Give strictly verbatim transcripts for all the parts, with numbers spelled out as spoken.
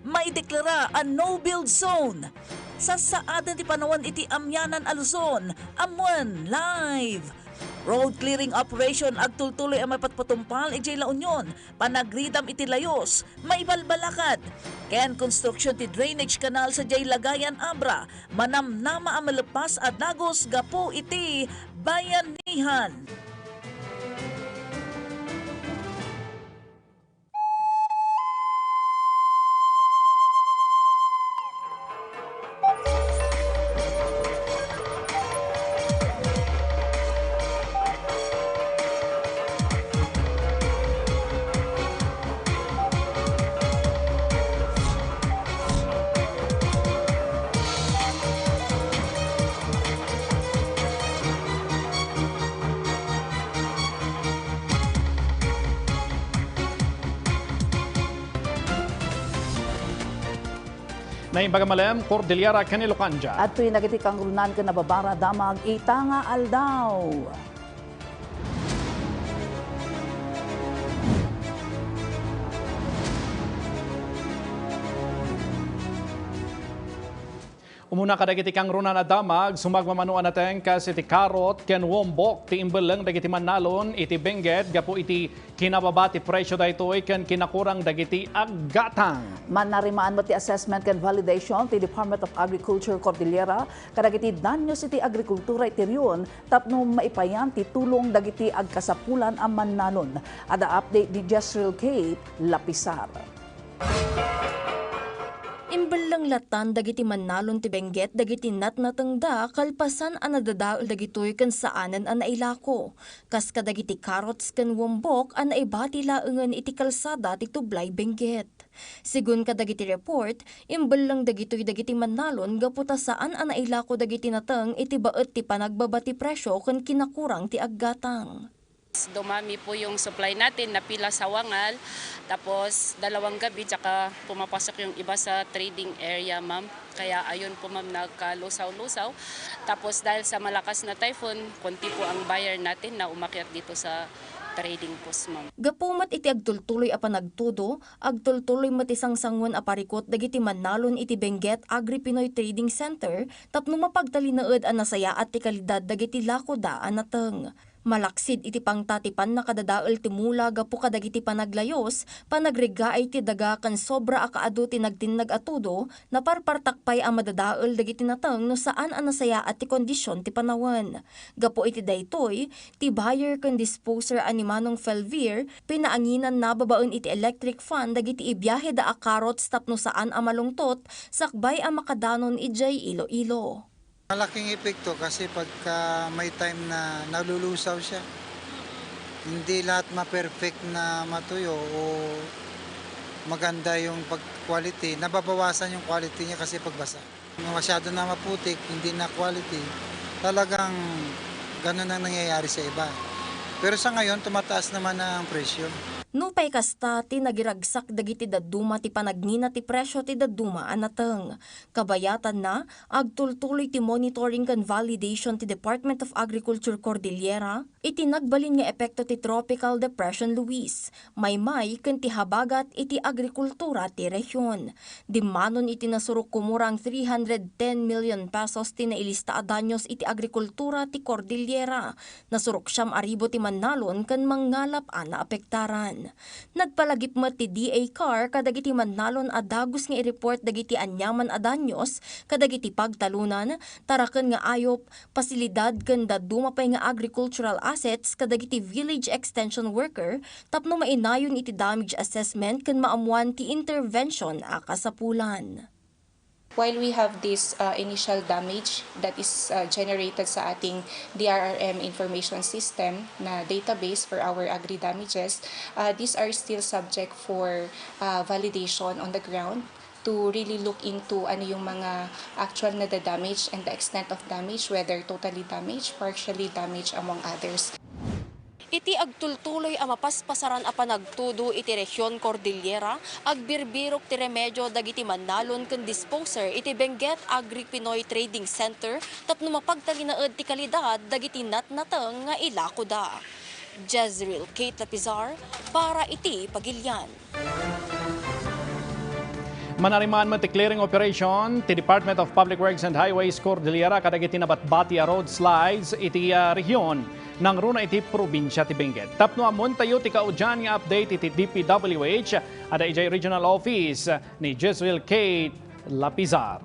Maideklara a no-build zone. Sasaadon ti panawen iti amianan a Luzon, ammuen live. Road clearing operation agtultuloy a mapatpatumpal idiay La Union, panagridam iti layus, maibalbalakad. Ken konstruksyon ti drainage canal sadiay Lagayan, Abra, manamnama a malepas a dagus gapu iti bayanihan. Naimbag a malem, Cordillera ken Ilocandia. Adtoy dagiti kangrunaan ken nababara a damag ita nga aldaw. Umuna kadagiti kangrunaan a damag, sumagmamano a nateng kas iti karot ken wombok ti imbelleng dagiti mannalon iti Benguet gapu iti kinababa ti presio daytoy ken kinakurang dagiti aggatang. Manarimaan met ti assessment ken validation ti Department of Agriculture Cordillera kadagiti danyos iti agrikultura iti rehion tapno maipayan ti tulong dagiti agkasapulan a mannalon. Adda update ni Jezreel Kate Lapisar. Imbelleng lattan dagiti mannalon ti Benguet dagiti natnatengda kalpasan a nadadael dagitoy ken saanen a nailako, kas kadagiti carrots ken wombok a naibati laengen iti kalsada ti Tublay, Benguet. Sigun kadagiti report, imbelleng dagitoy dagiti mannalon gapu ta saan a nailako dagiti nateng iti baet ti panagbaba ti presio ken kinakurang ti aggatang. Dumami po yung supply natin, napila sa Wangal, tapos dalawang gabi tsaka pumapasok yung iba sa trading area, ma'am. Kaya ayun po, ma'am, nagkalusaw-lusaw. Tapos dahil sa malakas na typhoon, konti po ang buyer natin na umakyat dito sa trading post, ma'am. Gapu met iti agtultuloy a panagtudo, agtultuloy met ti sangsangoen a parikut dagiti mannalon iti Benguet Agri-Pinoy Trading Center tapno mapagtalinaed a nasayaat ti kalidad dagiti lakoda a nateng. Malaksid iti pangta ti pannakadadael ti mula gapu kadagiti panaglayus, panagreggaay ti daga ken sobra a kaadu ti nagtinnag a tudo, naparpartak pay a madadael dagiti nateng no saan a nasayaat ti kondisyon ti panawen. Gapu iti daytoy, ti buyer ken disposer a ni Manong Felvir, pinaanginanna babaen iti electric fan dagiti ibiaheda a carrots tapno saan a malungtot sakbay a makadanon idiay Iloilo. Malaking epekto kasi pagka may time na nalulusaw siya, hindi lahat ma-perfect na matuyo o maganda yung pag-quality, nababawasan yung quality niya kasi pagbasa. Masyado na maputik, hindi na quality, talagang ganun ang nangyayari sa iba. Pero sa ngayon, tumataas naman ang presyo. Nupay kasta, ti nagiragsak dagiti dadduma ti panagnina ti presyo ti dadduma a nateng. Kabayatanna, agtultuloy ti monitoring ken validation ti Department of Agriculture Cordillera iti nagbalin nga epekto ti Tropical Depression Luis, Maymay ken ti habagat iti agrikultura ti rehion. Dimmanon iti nasurok kumurang three hundred ten million pesos ti nailista a danyos iti agrikultura ti Cordillera. Nasurok siam a ribu ti mannalon ken mangngalap a naapektaran. Nagpalagip met ti D A CAR kadagiti mannalon a dagus nga i-report dagiti aniaman a danyos kadagiti pagtalunan, taraken nga ayup, pasilidad ken dadduma pay nga agricultural assets kadagiti village extension worker tapno mainayon iti damage assessment ken maammuan ti intervention a kasapulan. While we have this, uh, initial damage that is, uh, generated sa ating D R R M information system na database for our agri-damages, uh, these are still subject for, uh, validation on the ground to really look into ano yung mga actual na damage and the extent of damage, whether totally damaged, partially damaged, among others. Iti agtultuloy a mapaspasaran a panagtudo iti rehion Cordillera, agbirbirok ti remedyo dagiti mannalon ken disposer iti Benguet Agri-Pinoy Trading Center tapno mapagtalinaed ti kalidad dagiti natnateng nga ilakoda. Jezreel Kate Lapizar para iti Pagilian. Manarimaan met ti clearing operation ti Department of Public Works and Highways Cordillera kadagiti nabatbati a road slides iti, ah, rehiyon nangruna iti probinsia ti Benguet. Tapno ammoentayo ti kaudian nga update iti D P W H, adda idiay regional office ni Jezreel Kate Lapizar.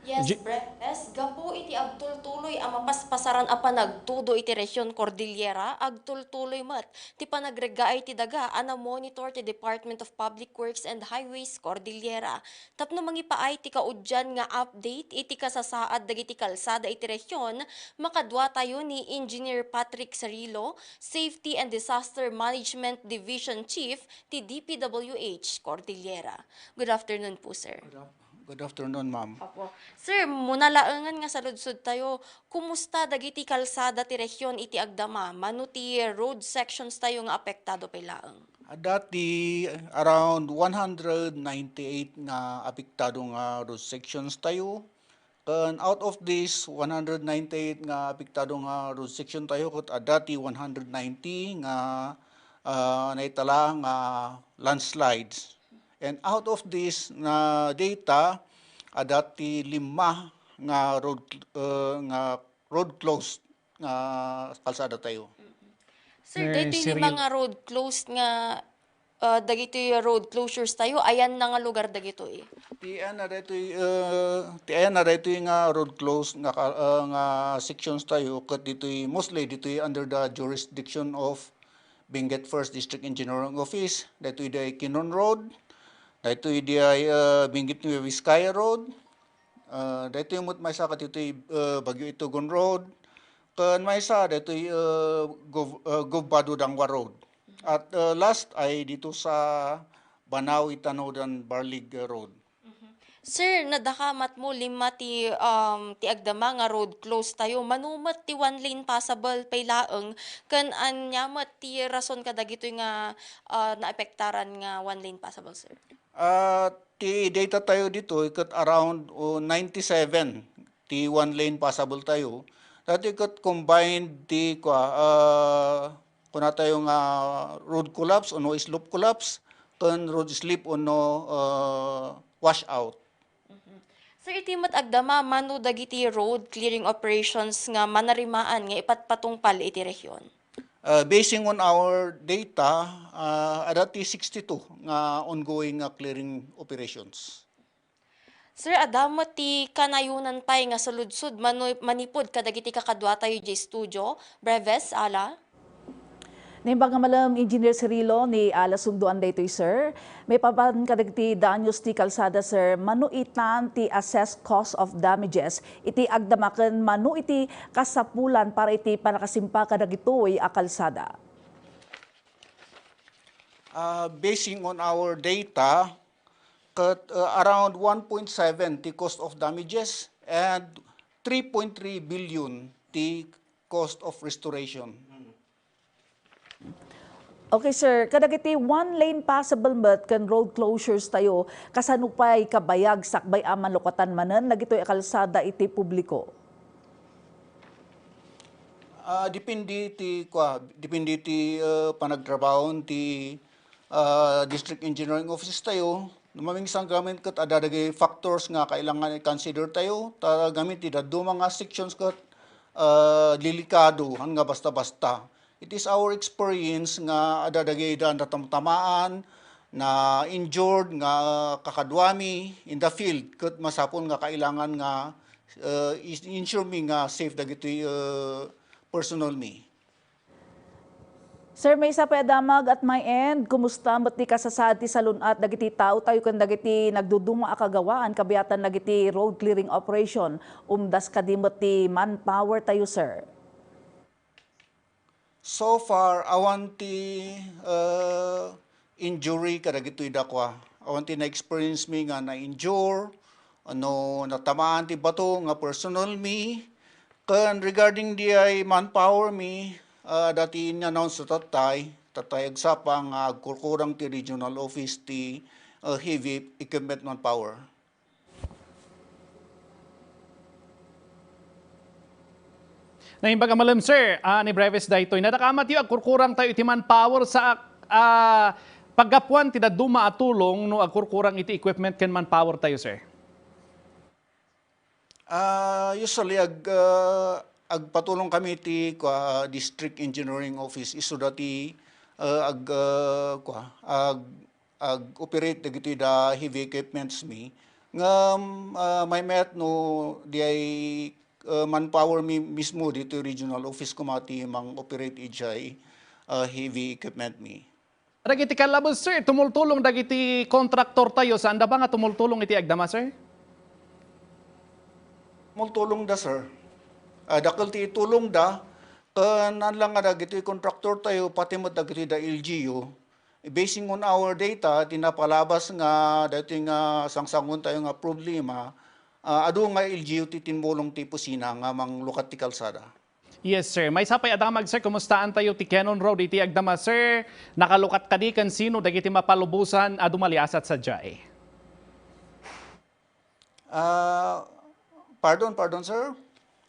Yes, Ji- Brett. Gapu iti agtultuloy a mapaspasaran a panagtudo iti rehiyon Cordillera, agtultuloy met ti panagreggaay ti daga a namonitor ti Department of Public Works and Highways Cordillera. Tapno mangipaay ti kaudian nga update iti kasasaad dagiti kalsada iti rehiyon, makaduatayo ni Engineer Patrick Sarilo, Safety and Disaster Management Division Chief ti D P W H Cordillera. Good afternoon po, sir. Good af-, good afternoon, ma'am. Opo. Sir, muna laengen nga saludsodtayo, kumusta dagiti kalsada ti rehiyon iti agdama? Mano ti road sections tayo nga apektado pay laeng? Adda ti around one hundred ninety-eight nga apektado nga road sections tayo. Ken out of this one hundred ninety-eight nga apektado nga road section tayo, ket adda ti one hundred ninety nga, ah, naitala nga landslides. And out of this nga data, adda ti lima nga road, eh, nga road closed nga kalsada tayo. Sir, Sir daytoy Cyril. Lima nga road closed nga, ah, dagitoy road closures tayo, ayanna nga lugar dagitoy? Ti ayanna daytoy, eh, ti ayanna daytoy nga road closed nga ka-, eh, nga sections tayo, ket ditoy mostly ditoy under the jurisdiction of Benguet First District Engineering Office. Daytoy diay Quinron Road, daytoy diay, eh, Benguet Nueva Vizcaya Road, ah, daytoy met maysa kaditoy, eh, Baguio Itogon Road, ken maysa daytoy, eh, Gov-, eh, Gov Badu Dangua Road. At, eh, last ay dito sa Banawi Tanodan Barlig Road. Sir, nadakamat mo lima ti, um, ti agdama nga road close tayo. Mano met ti one lane passable pay laeng, ken ania met ti rason kadagitoy nga, ah, naapektaran nga one lane passable, sir? Ah, ti data tayo ditoy ket around, oh, ninety-seven ti one lane passable tayo. Daytoy ket combined ti kua, ah, kuna tayo nga road collapse ono slope collapse ken road slip ono, ah, wash out. Sir, iti met agdama, mano dagiti road clearing operations nga manarimaan nga ipatpatungpal iti rehiyon? Uh, basing on our data, uh, adda ti sixty-two nga ongoing nga clearing operations. Sir, adda met ti kanayonan pay nga saludsod manu-, manipud kadagiti kakaduatayo idiay studio. Breves, Ala? Naimbag a malem, Engineer Cirilo, ni Ala Sunduan daytoy, sir. Maipapan kadagiti danyos ti kalsada, sir, mano itan ti assessed cost of damages iti agdama ken mano iti kasapulan para iti pannakasimpa kadagitoy a kalsada? Ah, basing on our data, ket, ah, around one point seven ti cost of damages and three point three billion ti cost of restoration. Okay, sir. Kadagiti one lane passable met ken road closures tayo, kasano pay kabayag sakbay a malukatan manen dagitoy a kalsada iti publiko? Ah, depende ti, kua, depende ti, eh, panagtrabahon ti, ah, District Engineering Office tayo. No mamingsan gamin ket adda dagiti factors nga kailangan i-consider tayo. Ta gamin ti dadduma nga sections ket, ah, delikado, han nga basta-basta. It is our experience nga adda dagiti natamtamaan, na-injured nga kakaduami in the field, ket masapul nga kailangan nga, uh, is-, ensure mi nga safe dagiti, uh, personnel mi. Sir, maysa pay a damag at my end, kumusta met ti kasasaad ti salun-at dagiti tao tayo ken dagiti nagduduma a kagawaan kabiatan dagiti road clearing operation? Umdas kadi met ti manpower tayo, sir? So far, awan ti, uh, injury kadagitoy dakua. Awan ti na-experience mi nga na-injure, ano, natamaan ti bato nga personal mi. Ken regarding diay manpower mi, uh, adda ti in-announce ti tatay, tatay agsapa nga agkurkurang ti regional office ti, uh, heavy equipment manpower. Naimbag a malem, sir. Ah, ni Breves daytoy. Nadakamatyo, agkurkurang tayo iti manpower sa, ah, Paggapuan ti dadduma a tulong no agkurkurang iti equipment ken manpower tayo, sir? Ah, usually ag-, ah, agpatulong kami ti kua, District Engineering Office, isuda ti, ah, ag-, ah, kua, ag-, ag-operate dagitoy da heavy equipments mi. Ngem, ah, maymayat no diay, ah, manpower mi mismo ditoy regional office koma ti mang-operate idiay, ah, heavy equipment mi. Dagiti kallabes, sir, tumultulong dagiti kontraktor tayo. Saanda ba nga tumultulong iti agdama, sir? Tumultulong da, sir. Ah, dakkel ti itulong da. Ken lang nga dagiti kontraktor tayo, pati met dagiti da L G U. Basing on our data, ti napalabas nga dagiti nga sangsangon tayo nga problema, ah, adu nga L G U ti tinmulong ti pusina nga manglukat ti kalsada. Yes, sir. Maysa pay a damag, sir, kumustaan tayo ti Cannon Road iti agdama, sir? Nakalukat kadi ken sino dagiti mapalubosan a dumaliasat sadiay? Ah, pardon, pardon, sir.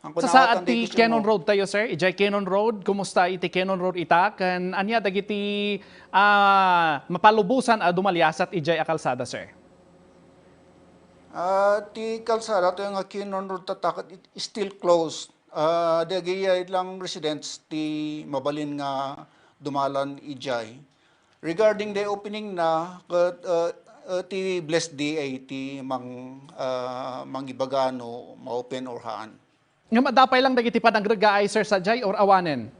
Ang Sa saad kunawatan ti di Cannon Road tayo, sir? Ijay Cannon Road, kumusta iti Cannon Road ita? Ken ania dagiti, ah, mapalubosan a dumaliasat ijay a kalsada, sir? Ah, ti kalsada tayo nga Cannon Road tataket, it is still closed. Ah, dagiti lang residents ti mabalin nga dumalan ijay. Regarding the opening na, ket, ah, ah, ti Blessed D A ti mang-, ah, mangibaga no ma-open or haan. Ngem adda pay lang dagiti panagreggaay, sir, sadiay or awanen?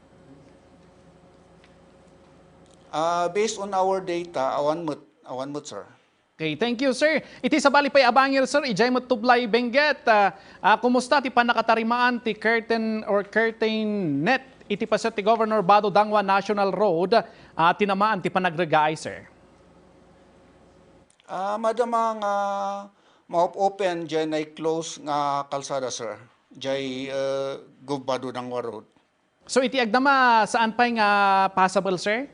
Ah, based on our data, awan met, awan met, sir. Okay, thank you, sir. Iti sabali pay a bangir, sir, ijay met Tublay Benguet. Ah, ah, kumusta ti pannakatarimaan ti curtain or curtain net iti paset ti Governor Bato Dangua National Road, ah, tinamaan ti panagreggaay, sir? Ah, madama nga ma-open jay na-close nga kalsada, sir. Jay, eh, Gov Bato Dangua Road. So, iti agdama, saan pay nga possible, sir?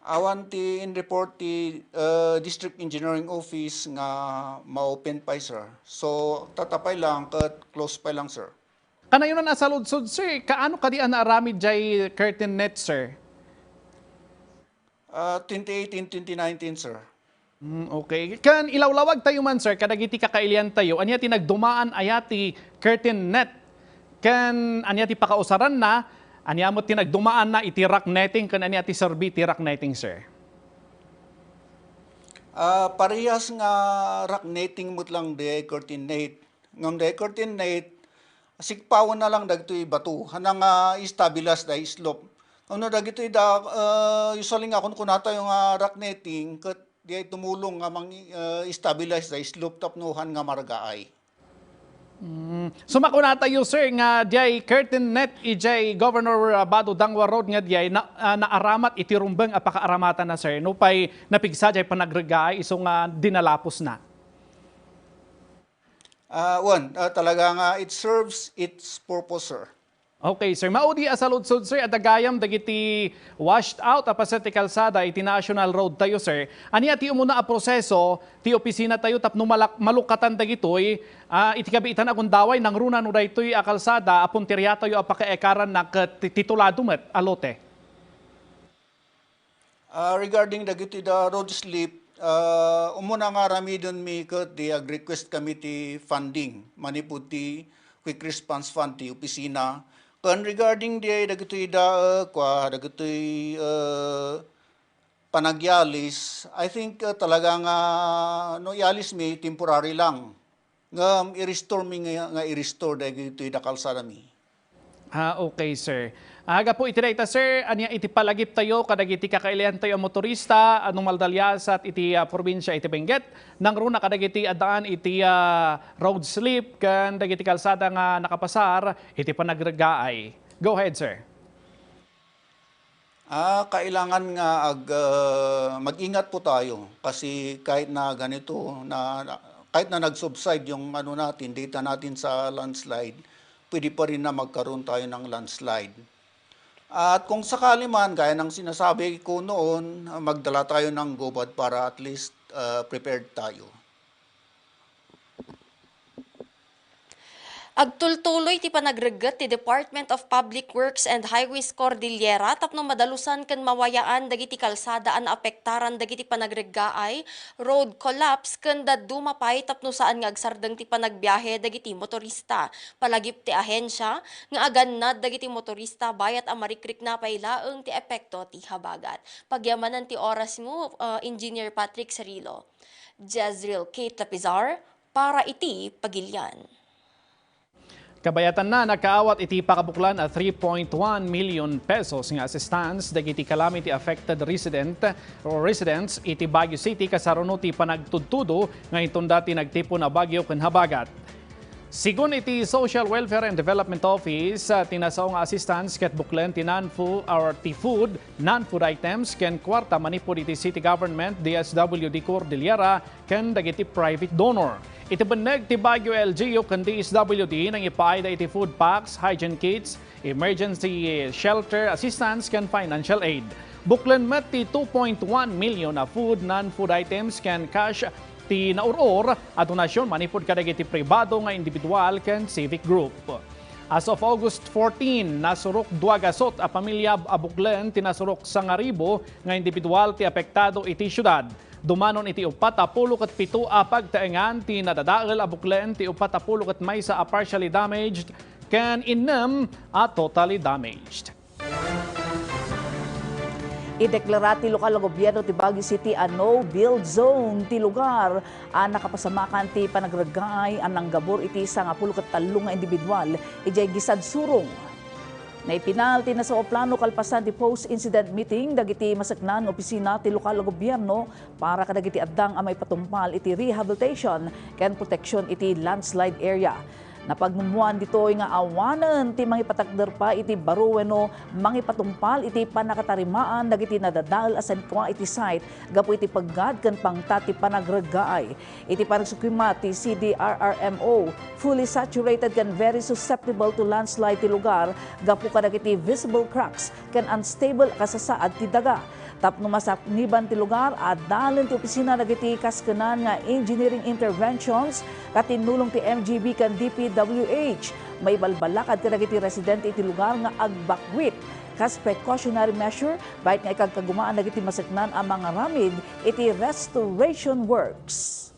Awan ti in-report ti, eh, District Engineering Office nga ma-open pay, sir. So, tatapay lang ket close pay lang, sir. Kanayonan a saludsod, sir, kaano kadi a naaramid jay curtain net, sir? Ah, twenty eighteen, twenty nineteen, sir. Mm, okay. Ken ilawlawag tayo man, sir, kadagiti kakailian tayo, ania ti nagdumaan aya ti curtain net? Ken ania ti pakausaranna? Ania met ti nagdumaanna iti rack netting? Ken ania ti serbi ti rack netting, sir? Ah, parehas nga rack netting met lang di curtain net. Ngem di curtain net, sikpawen na lang dagitoy bato. Haan nga i-stabilize da slope. Ngem no dagitoy da, ah, usually nga kun kunatayo nga rack netting, ket diay tumulong nga mang, ah, stabilize da slope tapno haan nga margaay. Mm. So, makunatayo, sir, nga diay curtain net ijay Governor, ah, Bato Dangua Road nga diay na, ah, naaramat iti rumbeng a pakaaramatanna, sir. Nupay napigsa diay panagreggaay isu nga dinalapos na. Ah, wen, ah, talaga nga it serves its purpose, sir. Okay, sir. Maudi a saludsod, sir, adda gayam dagiti washed out a paset ti kalsada iti National Road tayo, sir. Ania ti umuna a proseso ti opisina tayo tapno malak-, malukatan dagitoy, ah, iti kabiitan a gundaway, nangruna no daytoy a kalsada a punteria tayo a pakaekaranna ket ti-, titulado met a lote? Ah, regarding dagiti da road slip, ah, umuna nga aramiden mi ket di ag-request kami ti funding manipud ti Quick Response Fund ti opisina. Ken regarding di dagitoy da, ah, kua, dagitoy, ah, panagyalis, I think, ah, talaga nga no iyalis mi, temporary lang. Ngem i-restore mi nga, nga i-restore dagitoy da kalsada mi. Ah, okay, sir. Ah, gapu iti dayta, sir, ania iti palagip tayo kadagiti kakailian tayo a motorista a no maldaliasat iti, ah, probinsya iti Benguet, nangruna kadagiti addaan iti, ah, road slip ken dagiti kalsada nga nakapasar iti panagreggaay. Go ahead, sir. Ah, kailangan nga ag-, ah, mag-ingat po tayo kasi kahit na ganito na, na, kahit na nag-subside yung ano natin, data natin sa landslide, pwede pa rin na magkaroon tayo ng landslide. At kung sakali man, gaya ng sinasabi ko noon, ah, magdala tayo ng gobad para at least, ah, prepared tayo. Agtultuloy ti panagregget ti Department of Public Works and Highways Cordillera tapno madalusan ken mawayaan dagiti kalsada a naapektaran dagiti panagreggaay, road collapse, ken dadduma pay tapno saan nga agsardeng ti panagbiahe dagiti motorista. Palagip ti ahensia nga agannad dagiti motorista bayat a marikrikna pay laeng ti epekto ti habagat. Pagyamanan ti oras mo, uh, Engineer Patrick Cirilo. Jezreel Kate Lapizar, para iti Pagilian. Kabayatanna, nakaawat iti pakabuklan a three point one million pesos nga assistance dagiti calamity affected resident o residents iti Baguio City kasano ti panagtudtudo nga inton dati nagtipon a bagyo ken habagat. Segun iti Social Welfare and Development Office, ah, ti nasao nga assistance ket buklen ti non-food or ti food, non-food items ken kuarta manipud iti city government, D S W D Cordillera, ken dagiti private donor. Iti benneg ti Baguio L G U ken D S W D nangipaayda iti food packs, hygiene kits, emergency shelter assistance ken financial aid. Buklen met ti two point one million a food, non-food items ken cash ti naur-or a donasyon manipud kadagiti pribado nga individual ken civic group. As of August fourteen, nasurok dua gasot a pamilia a buklen ti nasurok sangaribu nga individual ti apektado iti siudad. Dumanon iti upat a pulo ket pito a pagtaengan ti nadadael a buklen ti upat a pulo ket maysa a partially damaged ken innem a totally damaged. Ideklara ti lokal a gobierno ti Baguio City a no-build zone ti lugar a nakapasamakan ti panagreggaay a nanggabur iti sangapulo ket tallo nga individual idiay Gisadsurong. Naipinal ti nasao a plano kalpasan ti post-incident meeting dagiti maseknan nga opisina ti lokal a gobierno para kadagiti addang a maipatungpal iti rehabilitation ken protection iti landslide area. Napanummuan ditoy nga awanen ti mangipatakder pay iti baro wenno mangipatungpal iti pannakatarimaan dagiti nadadael a sankua iti site gapu iti peggad ken pangta ti panagreggaay. Iti panagsukimat ti C D R R M O, fully saturated ken very susceptible to landslide ti lugar gapu kadagiti visible cracks ken unstable a kasasaad ti daga. Tapno masakniban ti lugar, adalen ti opisina dagiti kaskenan nga engineering interventions, katinulong ti M G B ken D P W H. Maibalbalakad kadagiti residente iti lugar nga agbakwit kas precautionary measure, bayat nga ikagkagumaan dagiti maseknan a mangaramid iti restoration works.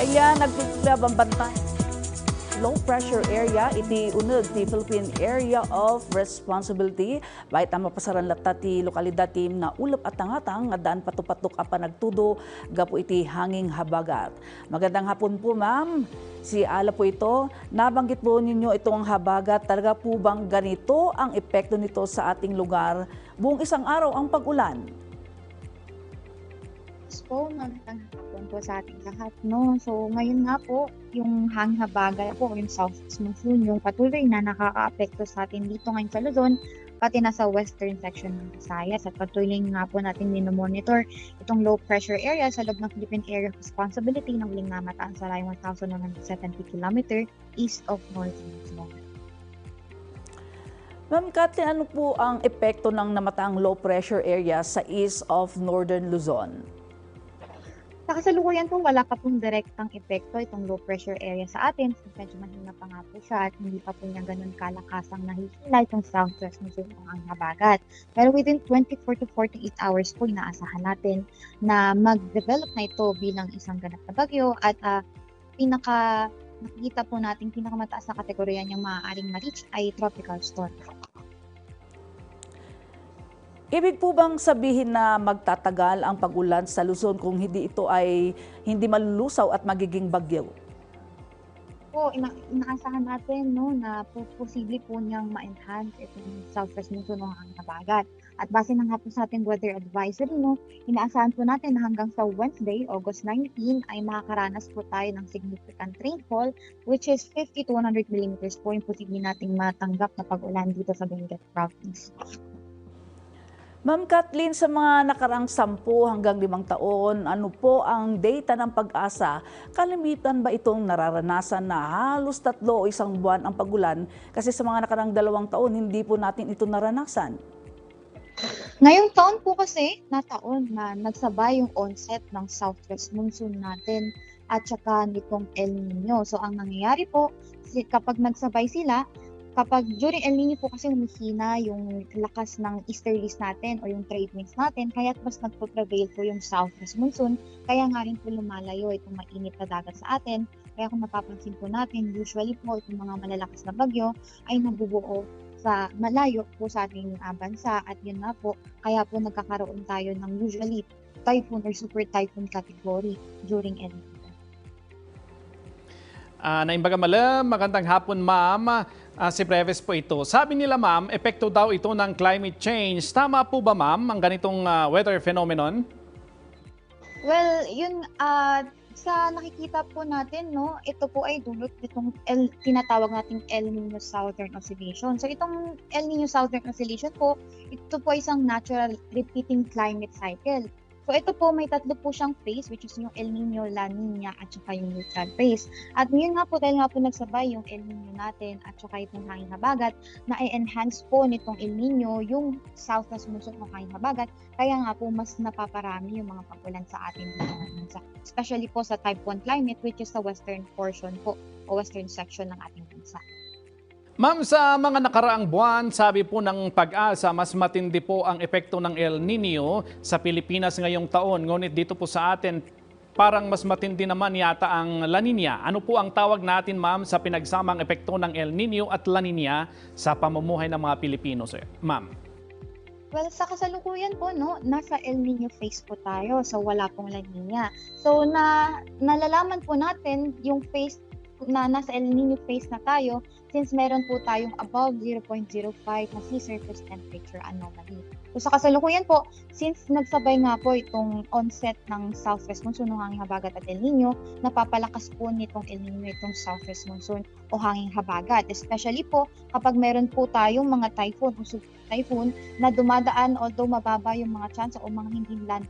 Kaya nagtutulab ang bantay low pressure area iti uneg ti Philippine Area of Responsibility. Bayat a mapasaran latta ti lokalidad ti naulep a tangatang nga addaan patupatok a panagtudo gapu iti hangin habagat. Magandang hapon po, ma'am. Si Ala po ito. Nabanggit po ninyo itong habagat. Talaga po bang ganito ang epekto nito sa ating lugar? Buong isang araw ang pag-ulan. Yes po, magandang hapon po sa ating lahat, no? So, ngayon nga po, yung hangin habagat po, yung southwest monsoon, yung patuloy na nakakaapekto sa atin dito ngayon sa Luzon, pati na sa western section ng Visayas. At patuloy nga po natin minomonitor itong low pressure area sa loob ng Philippine Area of Responsibility na huling namataan sa layong one thousand one hundred seventy kilometer east of Northern Luzon. Ma'am Kathleen, ano po ang epekto ng namataang low pressure area sa east of Northern Luzon? Sa kasalukuyan po, wala pa pong direktang epekto itong low pressure area sa atin. Medyo mahina pa nga po siya at hindi pa po niya ganun kalakasang nahihila itong southwest monsoon o ang habagat. Pero within twenty-four to forty-eight hours po, inaasahan natin na mag-develop na ito bilang isang ganap na bagyo at, ah, pinaka nakikita po nating pinakamataas na kategorya niyang maaaring ma-reach ay tropical storm. Ibig po bang sabihin na magtatagal ang pag-ulan sa Luzon kung hindi ito ay hindi malulusaw at magiging bagyo? po, ina-, inaasahan natin, no, na po, posible po niyang ma-enhance itong southwest monsoon o hangin habagat. At base na nga po sa ating weather advisory, no, inaasahan po natin na hanggang sa Wednesday, August nineteen, ay makakaranas po tayo ng significant rainfall, which is fifty to one hundred millimeters po yung posible nating matanggap na pag-ulan dito sa Benguet Province. Ma'am Kathleen, sa mga nakaraang sampu hanggang limang taon, ano po ang data ng PAGASA? Kalimitan ba itong nararanasan na halos tatlo o isang buwan ang pag-ulan? Kasi sa mga nakaraang dalawang taon, hindi po natin ito naranasan. Ngayong taon po kasi, na taon na nagsabay yung onset ng southwest monsoon natin at saka nitong El Nino. So, ang nangyayari po, si, kapag nagsabay sila, kapag during El Nino po kasi humihina yung lakas ng easterlies natin o yung trade winds natin, kaya mas nagpo-prevail po yung southwest monsoon, kaya nga rin po lumalayo itong mainit na dagat sa atin. Kaya kung mapapansin po natin, usually po itong mga malalakas na bagyo ay nabubuo sa malayo po sa ating, ah, bansa, at yun nga po, kaya po nagkakaroon tayo ng usually typhoon or super typhoon category during El Nino. Ah, naimbaga malem, magandang hapon, ma'am. Ah, si Breves po ito. Sabi nila, ma'am, epekto daw ito ng climate change. Tama po ba, ma'am, ang ganitong, ah, weather phenomenon? Well, yun, ah, sa nakikita po natin, no, ito po ay dulot nitong El, tinatawag nating El Nino Southern Oscillation. So, itong El Nino Southern Oscillation po, ito po ay isang natural repeating climate cycle. So, ito po, may tatlo po siyang phase, which is yung El Nino, La Nina, at saka yung neutral phase. At ngayon nga po, dahil nga po nagsabay yung El Nino natin at saka itong hangin habagat, na-enhance po nitong El Nino yung southwest monsoon o hangin habagat. Kaya nga po, mas napaparami yung mga pag-ulan sa atin dito sa bansa. Especially po sa type one climate, which is sa western portion po o western section ng ating bansa. Ma'am, sa mga nakaraang buwan, sabi po ng PAGASA, mas matindi po ang epekto ng El Nino sa Pilipinas ngayong taon. Ngunit dito po sa atin, parang mas matindi naman yata ang La Nina. Ano po ang tawag natin, ma'am, sa pinagsamang epekto ng El Nino at La Nina sa pamumuhay ng mga Pilipino, sir? Ma'am. Well, sa kasalukuyan po, no, nasa El Nino phase po tayo. So, wala pong La Nina. So, na, nalalaman po natin yung phase na nasa El Nino phase na tayo since meron po tayong above zero point zero five na sea surface temperature anomaly. So, sa kasalukuyan po, since nagsabay nga po itong onset ng southwest monsoon o hanging habagat at El Nino, napapalakas po nitong El Nino itong southwest monsoon o hanging habagat. Especially po kapag meron po tayong mga typhoon o super typhoon na dumadaan, although mababa yung mga chance o mga hindi land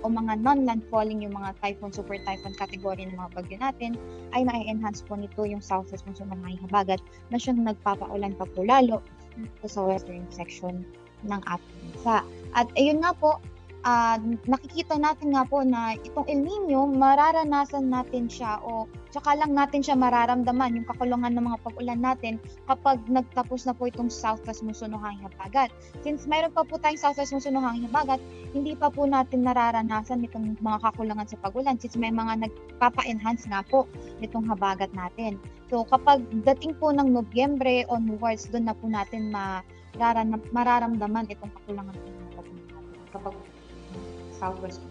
o mga non-landfalling yung mga typhoon, super typhoon category ng mga bagyo natin, ay na-enhance po nito yung southwest monsoon o hanging habagat na siyang nagpapaulan pa po lalo dito sa western section ng ating bansa. At ayun nga po, ah, nakikita natin nga po na itong El Nino, mararanasan natin siya o tsaka lang natin siya mararamdaman, yung kakulangan ng mga pag-ulan natin, kapag nagtapos na po itong southwest monsoon o hanging habagat. Since mayroon pa po tayong southwest monsoon o hanging habagat, hindi pa po natin nararanasan itong mga kakulangan sa pag-ulan since may mga nagpapa-enhance nga po nitong habagat natin. So, kapag dating po ng Nobyembre onwards, doon na po natin ma-, rarana-, mararamdaman itong kakulangan ng mga pag-ulan natin kapag southwest po.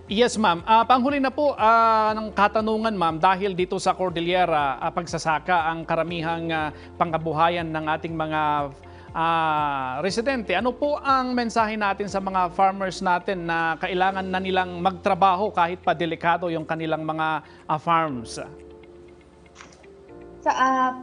Yes, ma'am. Ah, panghuli na po, ah, ng katanungan, ma'am, dahil dito sa Cordillera, ah, pagsasaka ang karamihang, ah, pangkabuhayan ng ating mga, ah, residente. Ano po ang mensahe natin sa mga farmers natin na kailangan na nilang magtrabaho kahit pa delikado yung kanilang mga, ah, farms? Sa, ah,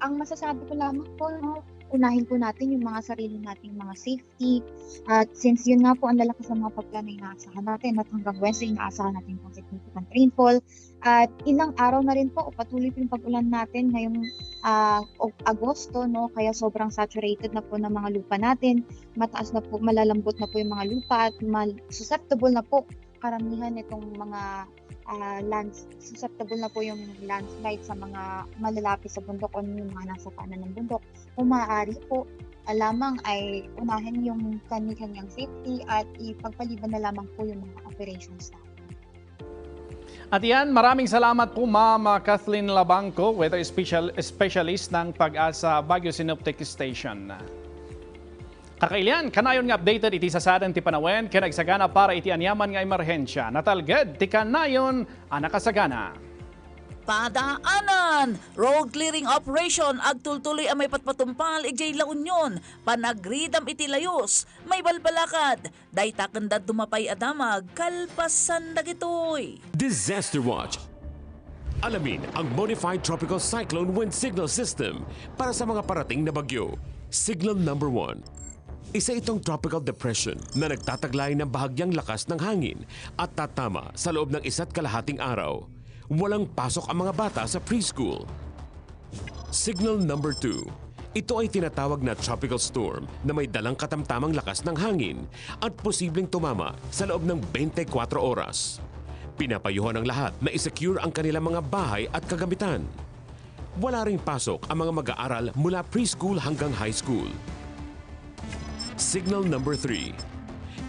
ang masasabi ko lamang po, no, unahin po natin yung mga sarili nating mga safety. At since yun nga po, ang lalakas ng mga pag-ulan na inaasahan natin, at hanggang Wednesday, inaasahan natin pong significant rainfall. At ilang araw na rin po, patuloy po yung pag-ulan natin ngayong, ah, Ag-, Agosto, no? Kaya sobrang saturated na po ng mga lupa natin. Mataas na po, malalambot na po yung mga lupa at mal-, susceptible na po karamihan itong mga, ah, lands-, susceptible na po yung landslide sa mga malalapit sa bundok o yung mga nasa paanan ng bundok. Kung maaari po, ah, lamang ay unahin yung kani-kanyang safety at ipagpaliban na lamang po yung mga operations natin. At yan, maraming salamat po, Ma'am Kathleen Labangco, weather special, specialist ng PAGASA Baguio Synoptic Station. Kakailian, kanayon nga updated iti sasaden ti panawen ken agsagana para iti aniaman nga emerhensya. Natalged ti kanayon a nakasagana. Padaanan! Road clearing operation agtultuloy a maipatpatumpal idiay La Union, panagridam iti layus, maibalbalakad, dayta ken dadduma pay a damag kalpasan dagitoy. Disaster Watch. Alamin ang Modified Tropical Cyclone Wind Signal System para sa mga parating na bagyo. Signal number one. Isa itong tropical depression na nagtataglay ng bahagyang lakas ng hangin at tatama sa loob ng isa't kalahating araw. Walang pasok ang mga bata sa preschool. Signal number two. Ito ay tinatawag na tropical storm na may dalang katamtamang lakas ng hangin at posibleng tumama sa loob ng twenty-four oras. Pinapayuhan ang lahat na i-secure ang kanilang mga bahay at kagamitan. Wala ring pasok ang mga mag-aaral mula preschool hanggang high school. Signal number three.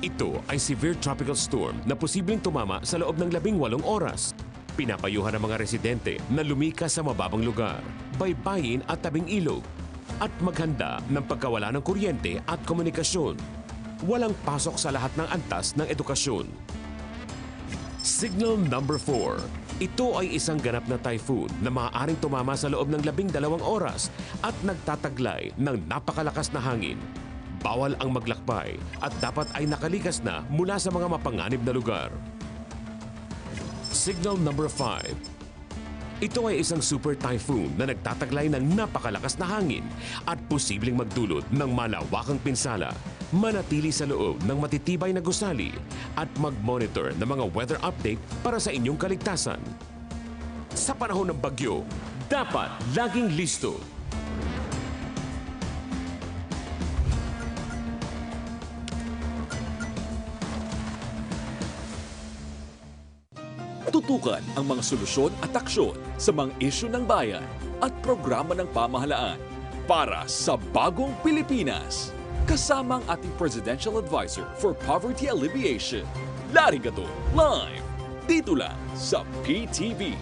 Ito ay severe tropical storm na posibleng tumama sa loob ng labing walong oras. Pinapayuhan ang mga residente na lumikas sa mababang lugar, baybayin at tabing ilog, at maghanda ng pagkawala ng kuryente at komunikasyon. Walang pasok sa lahat ng antas ng edukasyon. Signal number four. Ito ay isang ganap na typhoon na maaaring tumama sa loob ng labing dalawang oras at nagtataglay ng napakalakas na hangin. Bawal ang maglakbay at dapat ay nakalikas na mula sa mga mapanganib na lugar. Signal number five. Ito ay isang super typhoon na nagtataglay ng napakalakas na hangin at posibleng magdulot ng malawakang pinsala. Manatili sa loob ng matitibay na gusali at mag-monitor ng mga weather update para sa inyong kaligtasan. Sa panahon ng bagyo, dapat laging listo. Tutukan ang mga solusyon at aksyon sa mga isyu ng bayan at programa ng pamahalaan para sa bagong Pilipinas. Kasama ang ating Presidential Advisor for Poverty Alleviation, Larry Gadon, live dito lang sa P T V.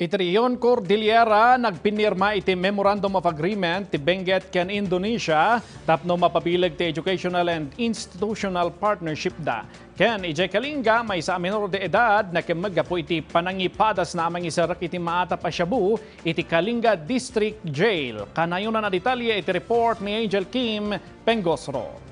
Iti Rehiyon Cordillera, nagpinirma iti Memorandum of Agreement ti Benguet ken Indonesia tapno mapabileg ti educational and institutional partnership da. Ken idiay Kalinga, maysa a menor de edad nakemmeg gapu iti panangipadasna a mangisarek iti maatap a shabu iti Kalinga District Jail. Kanayonan a detalye iti report ni Angel Kim Pengosro.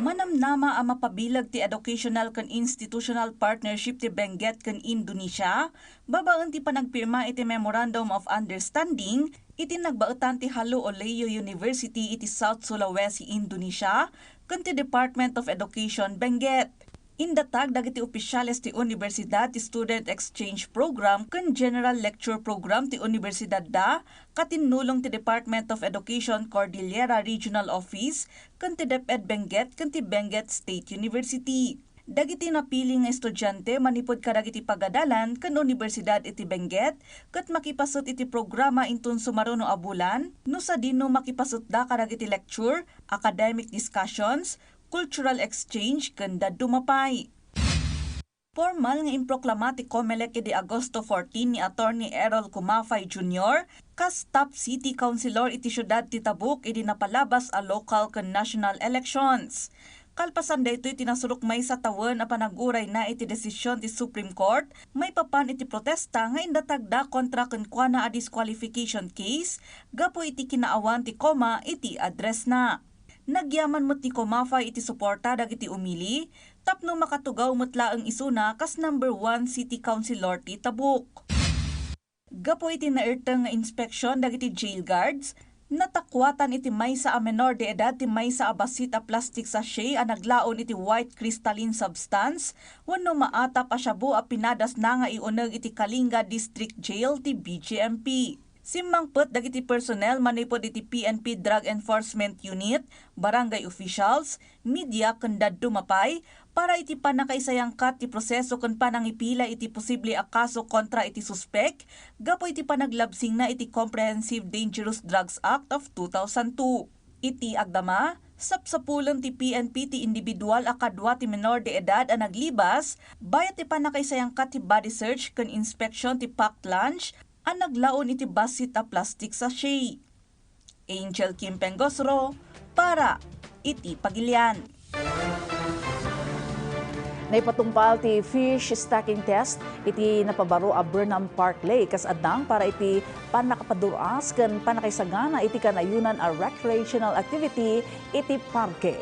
Manamnama a mapabileg ti educational ken institutional partnership ti Benguet ken Indonesia babaen ti panagpirma iti Memorandum of Understanding iti nagbaetan ti Halu Oleo University iti South Sulawesi, Indonesia, ken ti Department of Education, Benguet. Indatag dagiti opisyales ti unibersidad ti Student Exchange Program ken General Lecture Program ti unibersidadda, katinnulong ti Department of Education Cordillera Regional Office ken ti DepEd Benguet ken ti Benguet State University. Dagiti napili nga estudiante manipud kadagiti pagadalan ken unibersidad iti Benguet ket makipasut iti programa inton sumaruno a bulan no sadino makipasutda kadagiti lecture, academic discussions, cultural exchange, ken dadduma pay. Pormal nga improklama ti Comelec idi Agosto fourteen ni Attorney Errol Comafay Junior kas top city councilor iti siudad ti Tabuk idi napalabas a local ken national elections. Kalpasan daytoy ti nasurok maysa tawen a panagurayna iti desisyon ti Supreme Court maipapan iti protesta nga indatagda kontra kenkuana a disqualification case gapu iti kinaawan ti COMA iti addressna. Nagyaman met ni Comafay iti suporta dagiti umili tapno makatugaw met laeng isuna kas number one city councilor ti Tabuk. Gapu iti nairteng nga inspeksiyon dagiti jail guards, natakuatan iti maysa a menor de edad ti maysa a bassit a plastic sachet a naglaon iti white crystalline substance wenno maatap a shabu a pinadasna nga iuneg iti Kalinga District Jail ti B J M P. Simmangpet dagiti personnel manipud iti P N P Drug Enforcement Unit, barangay officials, media ken dadduma pay para iti pannakaisayangkat ti proseso ken panangipila iti posible a kaso kontra iti suspek gapu iti panaglabsingna iti Comprehensive Dangerous Drugs Act of two thousand two. Iti agdama, sapsapulen ti P N P ti individual a kadua ti menor de edad a naglibas bayat ti pannakaisayangkat ti body search ken inspeksion ti packed lunch a naglaon iti bassit a plastic sachet. Angel Kim Pengosro para iti Pagilian. Naipatungpal ti fish stocking test iti napabaro a Burnham Park Lake kas addang para iti pannakapadur-as ken pannakaisagana iti kanayonan a recreational activity iti parke.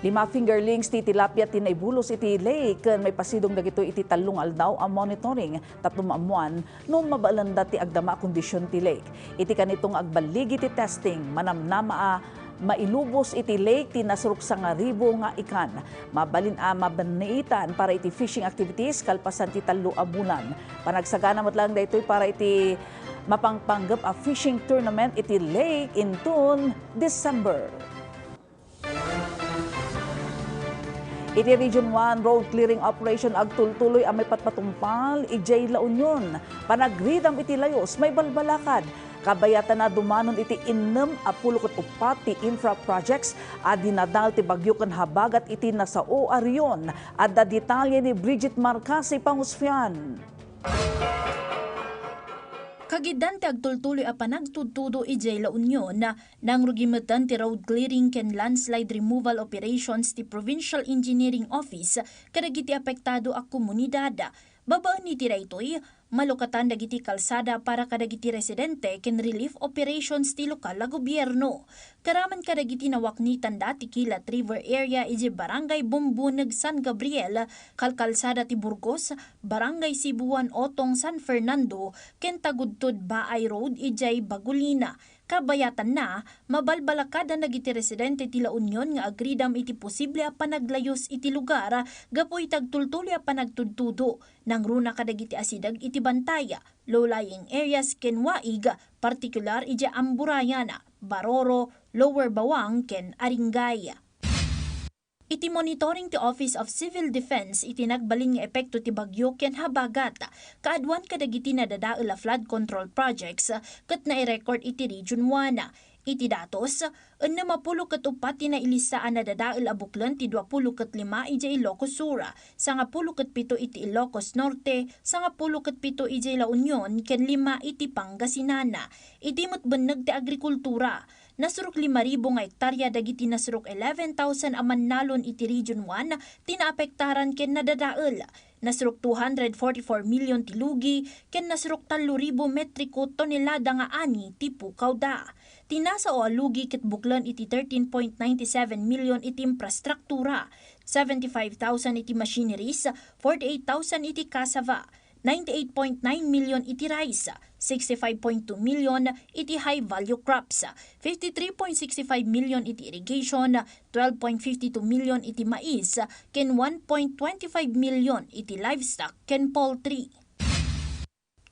Lima fingerlings ti tilapia ti naibulos iti lake ken maipasidong dagitoy iti tallo nga aldaw a monitoring tapno maammuan no mabalenda ti agdama a kondisyon ti lake. Iti kanito nga agballigi ti testing, manamnama a mailubos iti lake ti nasurok sangaribu nga ikan. Mabalin a mabanniitan para iti fishing activities kalpasan ti tallo a bulan. Panagsagana met laeng daytoy para iti mapangpanggep a fishing tournament iti lake inton December. Iti Region one road clearing operation agtultuloy a maipatpatungpal idiay La Union. Panagridam iti layus, maibalbalakad. Kabayatanna dumanon iti innem a pulo ket uppat ti infra projects a dinadael ti bagyo ken habagat iti nasao a rehiyon. Adda detalye ni Bridget Marcasi Pangusfian. Kagiddan ti agtultuloy a panagtudtudo idiay La Union, nangrugi metten ti road clearing ken landslide removal operations ti Provincial Engineering Office kadagiti apektado a komunidad. Babaen iti daytoy, malukatan dagiti kalsada para kadagiti residente ken relief operations ti lokal a gobierno. Karaman kadagiti nawaknitanda ti Kilat River area iti Barangay Bumbuneg, San Gabriel, kalkalsada ti Burgos, Barangay Sibuan Otong, San Fernando, ken Tagudtod Baay Road idiay Bagulina. Kabayatanna, mabalbalakadan dagiti residente ti La Union nga agridam iti posible a panaglayus iti lugar gapu iti agtultuloy a panagtudtudo. Nangruna kadagiti asideg iti bantay, low-lying areas ken waig, partikular idiay Amburayan, Baroro, Lower Bawang ken Aringay. Iti monitoring ti Office of Civil Defense iti nagbalin nga epekto ti bagyo ken habagat, kaaduan kadagiti nadadael a flood control projects ket nairecord iti Region one. Iti datos, ennem a pulo ket uppat ti nailista a nadadael a buklen ti dua pulo ket lima idiay Ilocos Sur, sangapulo ket pito iti Ilocos Norte, sangapulo ket pito idiay La Union, ken lima iti Pangasinan. Iti met benneg ti agrikultura, nasurok lima ribu nga hektarya dagiti nasurok eleven thousand a mannalon iti Region one ti naapektaran ken nadadael. Nasurok two hundred forty-four million ti lugi ken nasurok tallo ribu metriko tonelada nga ani ti pukawda. Ti nasao a lugi ket buklen iti thirteen point nine seven million iti infrastruktura, seventy-five thousand iti machineries, forty-eight thousand iti cassava, ninety-eight point nine million iti rice, sixty-five point two million iti high-value crops, fifty-three point six five million iti irrigation, twelve point fifty-two million iti mais, ken one point twenty-five million iti livestock ken poultry.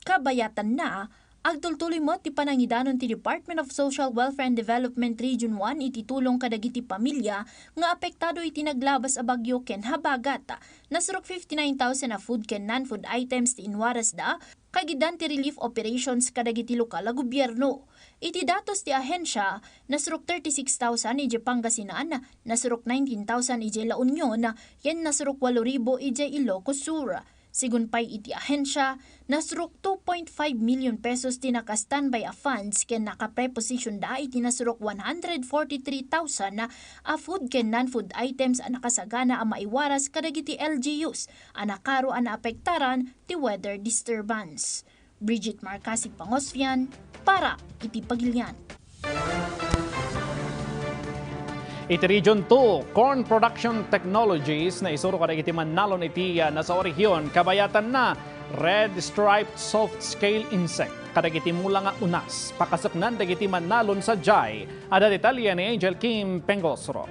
Kabayatanna, agtultuloy met ti panangidanon ti Department of Social Welfare and Development Region one iti tulong kadagiti pamilya nga apektado iti naglabas a bagyo ken habagat. Nasurok fifty-nine thousand a food ken non-food items ti inwarasda, kagiddan ti relief operations kadagiti lokal a gobierno. Iti datos ti ahensia, nasurok thirty-six thousand idiay Pangasinan, nasurok nineteen thousand idiay La Union, ken nasurok walo ribu idiay Ilocos Sur. Sigun pay iti ahensia, nasurok two point five million pesos ti naka-standby a funds ken nakaprepositionda iti nasurok one hundred forty-three thousand a food ken non-food items a nakasagana a maiwaras kadagiti L G Us a nakaro a naapektaran ti weather disturbance. Bridget Marcasi Pangosfian para iti Pagilian. Iti Region two, corn production technologies naisuro kadagiti mannalon iti, ah, nasao a rehiyon, kabayatanna red striped soft scale insect kadagiti mula nga unas. Pakasuknan dagiti mannalon sadiay. Adda detalye ni Angel Kim Pengosro.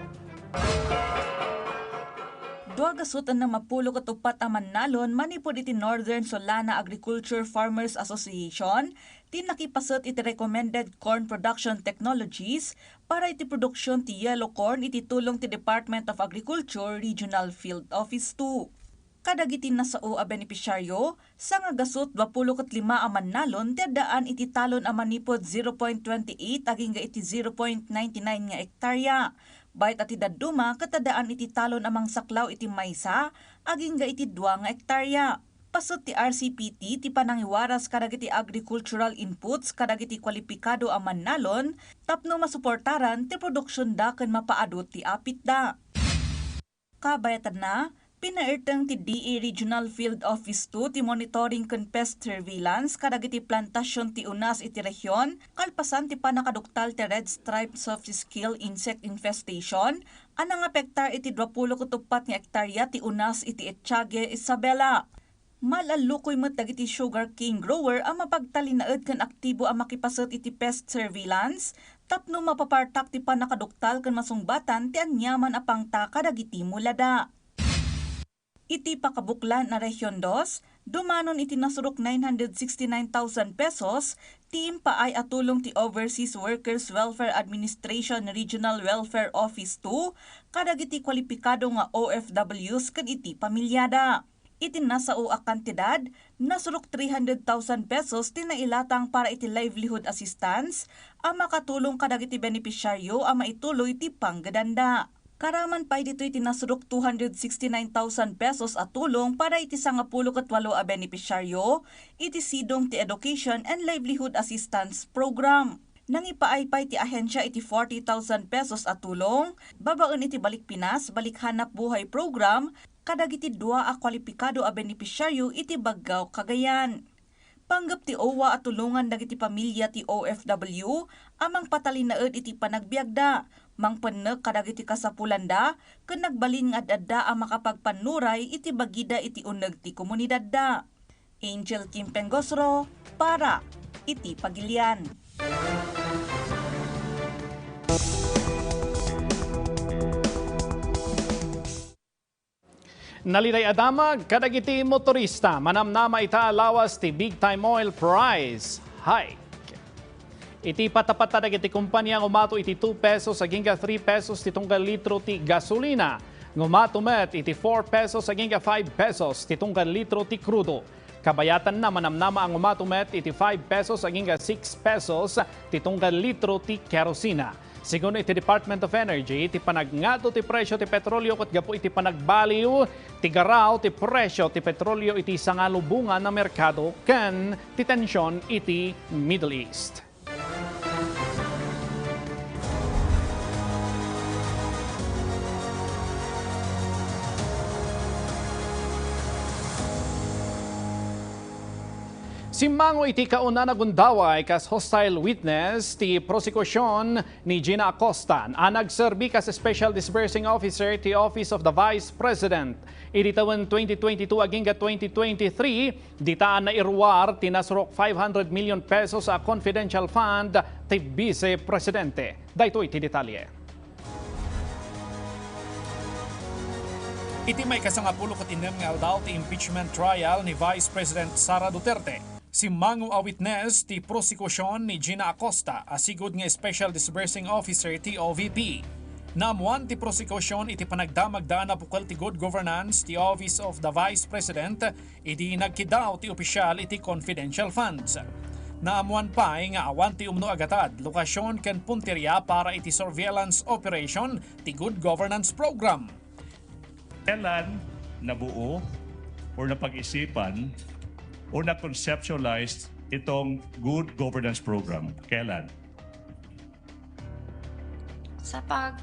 Dua gasut a mapulo ket uppat a mannalon manipud iti Northern Solana Agriculture Farmers Association ti nakipaset iti recommended corn production technologies para iti produksion ti yellow corn iti tulong ti Department of Agriculture Regional Field Office two. Kadagiti nasao a benepisyaryo, sanga gasut dua pulo ket lima a mannalon ti addaan iti talon a manipud zero point twenty eight agingga iti zero point ninety nine nga ektarya. Bayat a ti dadduma ket addaan iti talon a mangsaklaw iti maysa agingga iti dua nga ektarya. Paset ti R C P T ti panangiwaras kadagiti agricultural inputs kadagiti kwalipikado a mannalon tapno masuportaran ti produksionda ken mapaadu ti apitda. Kabayatanna, pinairteng ti D A Regional Field Office two ti monitoring ken pest surveillance kadagiti plantasion ti unas iti rehion, kalpasan ti pannakaduktal ti Red Stripe Soft Scale Insect Infestation a nangapektar iti dua pulo ket uppat nga ektarya ti unas iti Echage, Isabela. Mal-allukoy met dagiti sugarcane grower a mapagtalinaed ken aktibo a makipaset iti pest surveillance tapno mapapartak ti pannakaduktal ken masungbatan ti aniaman a pangta kadagiti mulada. Iti pakabuklan a Region dos, dumanon iti nasurok nine hundred sixty-nine thousand pesos ti impaay a tulong ti Overseas Workers Welfare Administration Regional Welfare Office two kadagiti kwalipikado nga O F Ws ken iti pamilyada. Iti nasao a kantidad, nasurok three hundred thousand pesos ti nailatang para iti livelihood assistance a makatulong kadagiti benepisyaryo a maituloy ti panggedanda. Karaman pay ditoy ti nasurok two hundred sixty-nine thousand pesos a tulong para iti sangapulo ket walo a benepisyaryo iti sidong ti Education and Livelihood Assistance Program. Nangipaay pay ti ahensia iti forty thousand pesos a tulong babaen iti Balik Pinas, Balik Hanap Buhay Program kadagiti dua a kwalipikado a benepisyaryo iti Baggao, Cagayan. Panggep ti OWWA a tulongan dagiti pamilya ti O F W a mangpatalinaed iti panagbiagda, mangpennek kadagiti kasapulanda, ken nagbalin nga ad-adda a makapagpannuray iti bagida iti uneg ti komunidadda. Angel Kim Pengosro para iti Pagilian. Naliday a damag kadagiti motorista, manamnama ita a lawas ti Big Time Oil price hike. Iti patapatta dagiti kompania nga umato iti two pesos agingga three pesos ti tunggal litro ti gasolina, nga umato met iti four pesos agingga five pesos ti tunggal litro ti krudo. Kabayatanna, manamnama a umato met iti five pesos agingga six pesos ti tunggal litro ti kerosina. Segun iti Department of Energy, ti panagngato ti presyo ti petrolio ket gapu iti panagbaliw ti garaw ti presyo ti petrolio iti sangalubongan a merkado ken ti tension iti Middle East. Simmango iti kauna a gundaway kas hostile witness ti prosekusion ni Gina Acosta a nagserbi kas Special Disbursing Officer ti Office of the Vice President. Idi tawen twenty twenty-two agingga twenty twenty-three, dita a nairuar ti nasurok five hundred million pesos a confidential fund ti Vice Presidente. Daytoy ti detalye. Iti maikasangapulo ket innem nga aldaw ti impeachment trial ni Vice President Sara Duterte, simmango a witness ti prosekusion ni Gina Acosta a sigud nga Special Disbursing Officer ti O V P. Naammuan ti prosekusion iti panagdamagda a nabukel ti good governance ti Office of the Vice President idi nagkiddaw ti opisyal iti confidential funds. Naammuan pay nga awan ti umno a gatad, lokasyon ken punteria para iti surveillance operation ti good governance program. Kailan nabuo or napag-isipan or na-conceptualize itong good governance program? Kailan? Sa pag,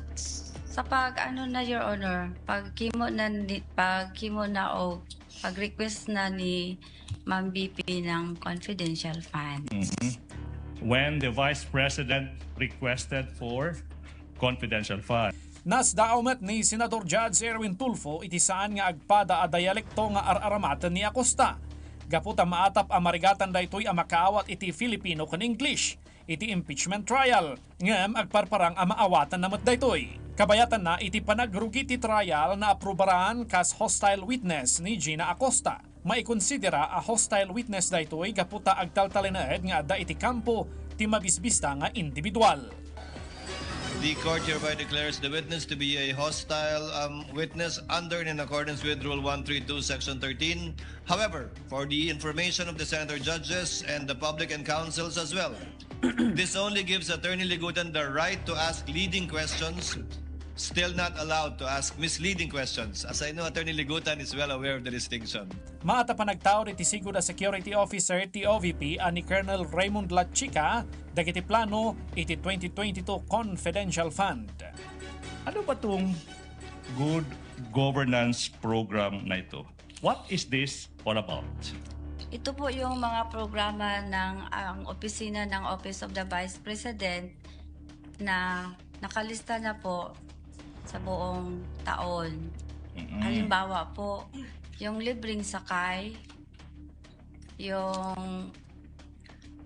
sa pag, ano na, Your Honor, pag kimo na ni, pag kimo na o pag-request na ni Ma'am V P ng confidential funds. Mhm. When the Vice President requested for confidential fund. Nasdaaw met ni Senador Judge Erwin Tulfo iti saan nga agpada a dialekto nga ar-aramaten ni Acosta. Gapu ta maatap a marigatan daytoy a makaawat iti Filipino ken English iti impeachment trial, ngem agparparang a maawatanna met daytoy. Kabayatanna iti panagrugi ti trial, naaprubaran kas hostile witness ni Gina Acosta. Maikonsidera a hostile witness daytoy gapu ta agtaltalinaed nga adda iti kampo ti mabisbista nga individual. The court hereby declares the witness to be a hostile um, witness under and in accordance with Rule one three two, Section thirteen. However, for the information of the senator judges and the public and counsels as well, this only gives Attorney Ligutan the right to ask leading questions, still not allowed to ask misleading questions. As I know, Attorney Ligutan is well aware of the distinction. Maata panagtaud iti sigud a security officer ti O V P a ni Colonel Raymond Lachica dagiti plano iti twenty twenty-two confidential fund. Ano ba tong good governance program na ito? What is this all about? Ito po yung mga programa ng ang opisina ng Office of the Vice President na nakalista na po sa buong taon. Mm-mm. Halimbawa po, yung libreng sakay, yung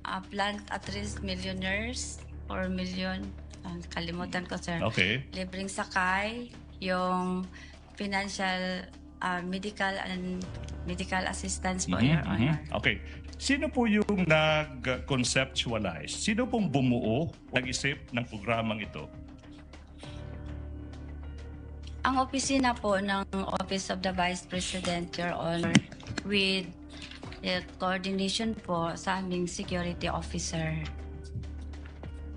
ah, plant at risk millionaires or million, ah, kalimutan ko, sir. Okay. Libreng sakay, yung financial, ah, medical and medical assistance po, Mhm, Your mhm. Honor. Okay. Sino po yung nag-conceptualize? Sino pong bumuo, nag-isip ng programang ito? Ang opisina po ng Office of the Vice President, Your Honor, with the coordination po sa aming security officer.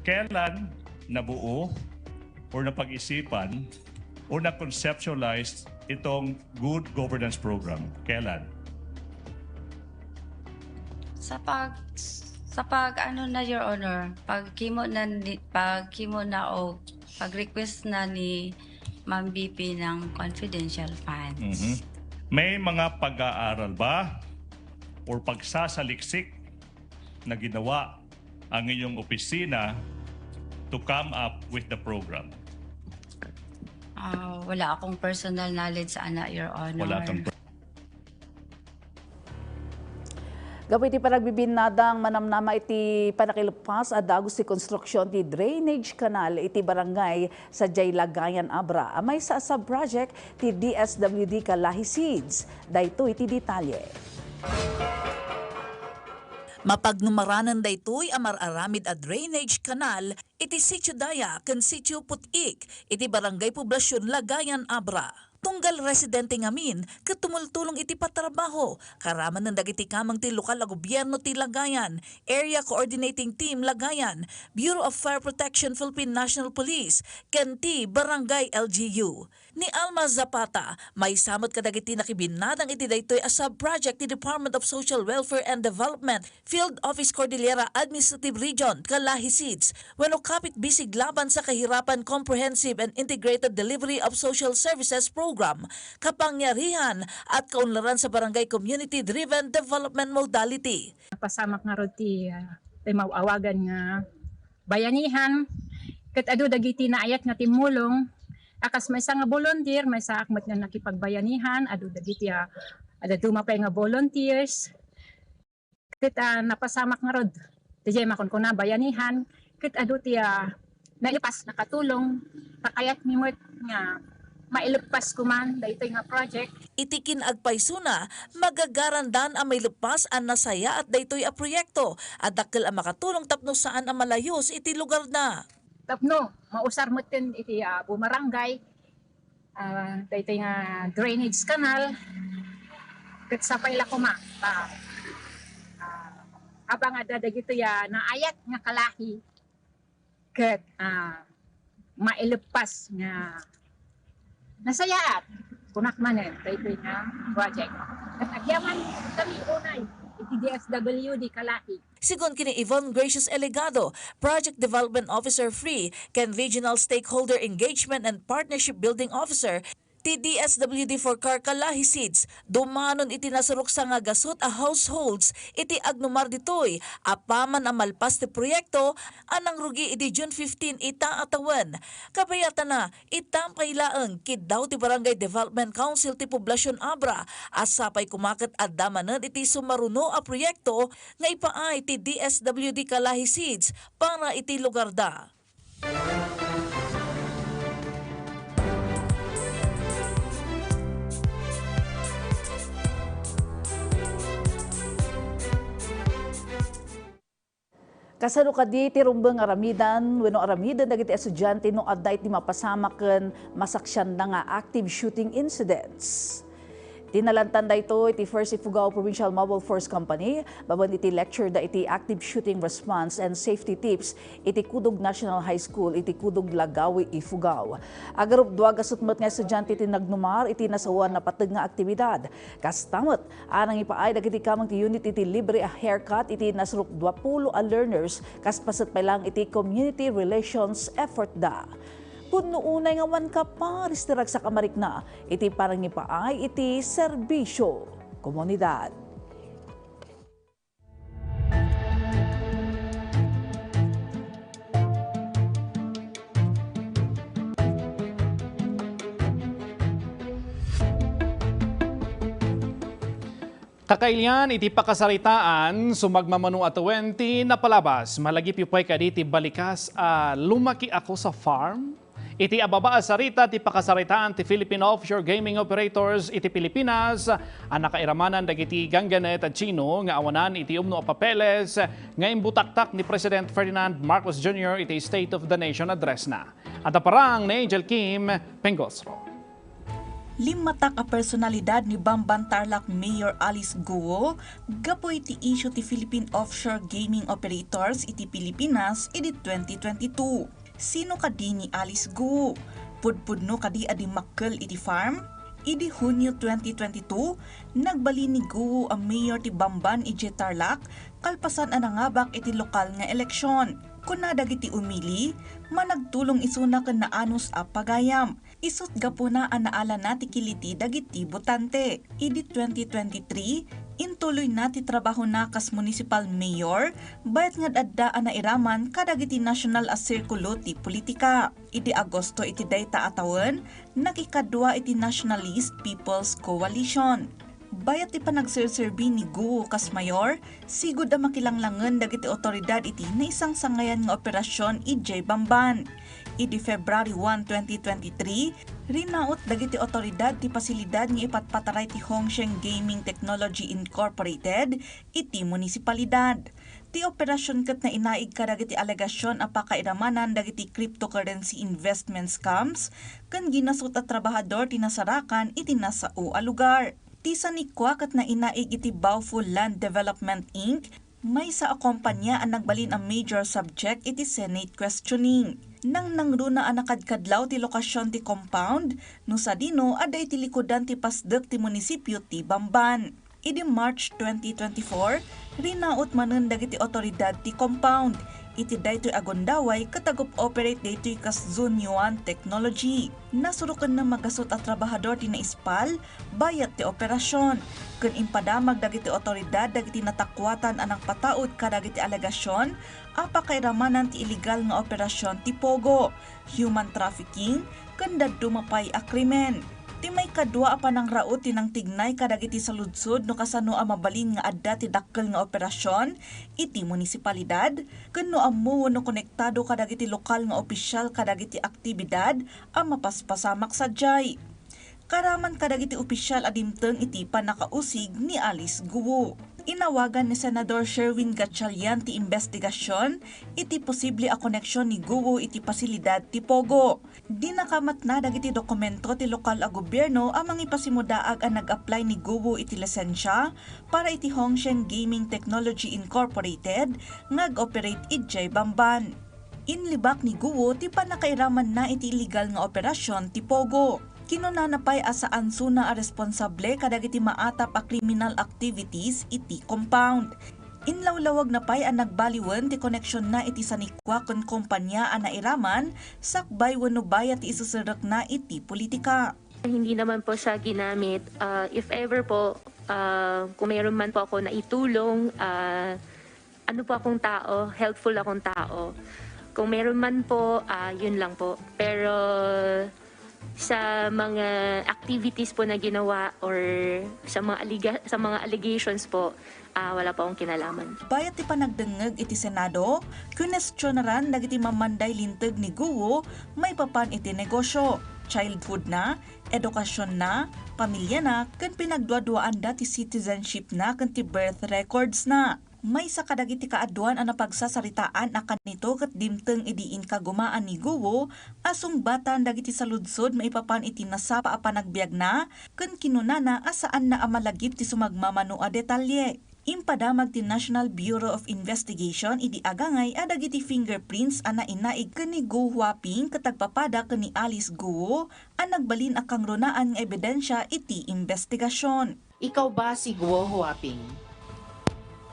Kailan nabuo or napag-isipan or na-conceptualize itong good governance program? Kailan? Sa pag sa pag ano na, Your Honor, pag himo na ni- pag himo na o pag request na ni Ma'am V P ng confidential funds. Mhm. May mga pag-aaral ba or pagsasaliksik na ginawa ang inyong opisina to come up with the program? Ah, wala akong personal knowledge ana, Your Honor. Wala kang Gapu iti panagbibinnadang manamnama iti pannakilpas a dagus ti konstruksyon ti drainage canal iti barangay sadiay Lagayan Abra a maysa a sub-project ti D S W D Kalahi Seeds. Daytoy ti detalye. Mapagnumaranen daytoy a mar-aramid a drainage canal iti Sitio Daya ken Sitio Put-ik iti Barangay Poblacion Lagayan Abra. Tunggal residente ngamin ket tumultulong iti patrabaho karamanen dagiti kameng ti lokal a gobierno ti Lagayan, Area Coordinating Team Lagayan, Bureau of Fire Protection Philippine National Police, ken ti Barangay L G U. Ni Alma Zapata, maysa met kadagiti nakibinnadang iti daytoy a sub-project ti Department of Social Welfare and Development, Field Office Cordillera Administrative Region, Kalahi Seeds, wenno Kapit Bisig Laban sa Kahirapan Comprehensive and Integrated Delivery of Social Services Program, kapangyarihan at kaunlaran sa Barangay Community Driven Development Modality. Napasamak ngarud ti, ah, ti maw-awagan nga bayanihan, ket adu dagiti naayat nga timmulong, a kas maysa nga volunteer, maysaak met nga nakipagbayanihan, adu dagiti, ah, adda dumapay nga volunteers, ket, ah, napasamak ngarud. Diay makunkuna, bayanihan, ket adu ti, ah, nailepas, nakatulong, ta kayatmi met nga mailepas koma daytoy nga project. Iti kinagpaysona, magagarandan a mailepas a nasayaat daytoy a proyekto a dakkel a makatulong tapno saan a malayus iti lugarna. Tapno mausar metten iti, ah, bumarangay, ah, daytoy nga drainage canal, ket sapay la koma, ah, ah, apang adda dagitoy, ah, naayat nga kalahi, ket, ah, mailepas nga nasayaat, kunak manen, daytoy nga project. Ket agyaman kami unay iti D S W D Kalahi. Sigun ken ni Yvonne Gracious Eligado, Project Development Officer three ken Regional Stakeholder Engagement and Partnership Building Officer ti D S W D for Carcalahi Seeds, dumanon iti nasuruksa nga gasut a households iti agnumar ditoy apaman a malpas ti proyekto a nangrugi idi June fifteen ita a tawen. Kabayatana, ita pay laeng kiddaw ti Barangay Development Council ti Poblacion Abra a sapay koma ket adda manen iti sumaruno a proyekto nga ipaay ti D S W D Kalahi Seeds para iti lugarda. Kasano kadi ti rumbeng aramidan wenno aramiden dagiti estudiante no adda iti mapasamak ken masaksianda nga active shooting incidents? Ti nalantan daytoy ti First Ifugao Provincial Mobile Force Company babaen iti lecture da iti Active Shooting Response and Safety Tips iti Cudog National High School iti Cudog, Lagawi, Ifugao. Agarupdua gasut met nga estudiante ti nagnumar iti nasaoan a pateg nga aktibidad. Kasta met a nangipaay dagiti kameng ti unit iti libre a haircut iti nasurok duapulo a learners kas paset pay laeng iti community relations effort da. Pudno unay nga awan kaparis ti ragsak a marikna iti panangipaay iti serbisio komunidad. Kakailian iti pakasaritaan, sumagmamano a twenty napalabas. Malagipyo pay kadi ti balikas a lumaki ako sa farm? Iti ababa a sarita ti pakasaritaan ti Philippine Offshore Gaming Operators iti Pilipinas a nakairamanan dagiti gangganet a Chino nga awanan iti umno a papeles nga imbutaktak ni President Ferdinand Marcos Junior iti State of the Nation Address na. Adda parang ni Angel Kim Pengosro. Limmatak a personalidad ni Bamban Tarlac Mayor Alice Guo gapu iti isyu ti Philippine Offshore Gaming Operators iti Pilipinas idi twenty twenty-two. Sino kadi ni Alice Guo? Pudpudno kadi a dimmakkel iti farm? Idi Hunyo twenty twenty-two, nagbalin ni Guo a mayor ti Bamban idiay Tarlac kalpasan a nangabak iti lokal nga eleksyon. Kuna dagiti umili, managtulong isuna ken naanus a pagayam. Isut' gapuna a naalana ti kiliti dagiti botante. Idi twenty twenty-three, intuloyna ti trabahona kas municipal mayor, bayat nga adda a nairaman kadagiti nasyonal a sirkulo ti politika. Idi Agosto iti dayta a tawen, nakikadua iti Nationalist People's Coalition. Bayat ti panagserserbi ni Guo kas mayor, sigud a makilanglangen dagiti awtoridad iti naisangsangayan nga operasyon idiay Bamban. Idi February one, twenty twenty-three, rinaut dagiti awtoridad ti pasilidad nga ipatpataray ti Hongsheng Gaming Technology Incorporated iti munisipalidad. Ti operasyon ket nainaig kadagiti alegasyon a pakairamanan dagiti cryptocurrency investment scams ken ginasut a trabahador ti nasarakan iti nasao a lugar. Ti sanikua ket nainaig iti Baofu Land Development Inc, maysa a kompania a nagbalin a major subject iti Senate questioning. Nangnangruna a nakadkadlaw ti lokasyon ti compound, no sadino, adda iti likudan ti pasdek ti munisipio ti Bamban. Idi March twenty twenty-four, rinaut manen dagiti awtoridad ti compound. Iti daytoy a gundaway, ket agup-operate daytoy kas Zone one technology. Nasurokenna magasut a trabahador ti naispal, bayat ti operasyon. Ken impadamag dagiti awtoridad dagiti natakuatan a nangpataud kadagiti alegasyon a pakairamanan ti illegal nga operasyon ti POGO, human trafficking, ken dadduma pay a krimen. Ti maikadua a panangraut ti nangtignay kadagiti saludsod no kasano a mabalin nga adda ti dakkel nga operasyon iti munisipalidad, ken no ammo wenno konektado kadagiti lokal nga opisyal kadagiti aktibidad a mapaspasamak sadiay. Karaman kadagiti opisyal a dimteng iti pannakausig ni Alice Guo. Inawagan ni Senador Sherwin Gatchalian ti imbestigasyon iti posible a koneksion ni Guo iti pasilidad ti POGO. Dinakamatna dagiti dokumento ti lokal a gobierno a mangipasimudaag a nag-apply ni Guo iti lisensia para iti Hongsheng Gaming Technology Incorporated nga ag-operate idiay Bamban. Inlibak ni Guo ti pannakairamanna iti illegal nga operasyon ti POGO. Kinunana pay a saansona a responsable kadagiti maatap a criminal activities iti compound. Inlawlawagna pay a nagbaliwen ti koneksionna iti sanikua ken kompania a nairaman sakbay wenno bayat ti isuserekna iti politika. Hindi naman po siya ginamit. Ah, if ever po, ah, kung mayroon man po ako naitulong, ah, ano po akong tao, helpful akong tao. Kung meron man po, ah, yun lang po. Pero sa mga activities po na ginawa or sa mga allega-, sa mga allegations po, ah, wala po akong kinalaman. Bayat ti panagdengngeg iti Senado, kinestionaran dagiti mamanday linteg ni Guo maipapan iti negosyo, childhood na, edukasyon na, pamilya na, ken pinagduaduaanda ti citizenship na ken ti birth records na. Maysa kadagiti kaaduan a napagsasaritaan a kanito ket dimteng idi inkagumaan ni Guo a sungbatan dagiti saludsod maipapan iti nasapa a panagbiagna ken kinunana a saanna a malagip ti sumagmamano a detalye. Impadamag ti National Bureau of Investigation idi agangay a dagiti fingerprints a nainaig ken ni Guo Huaping ket agpapada ken ni Alice Guo a nagbalin a kangrunaan nga ebidensia iti imbestigasyon. Ikaw ba si Guo Huaping?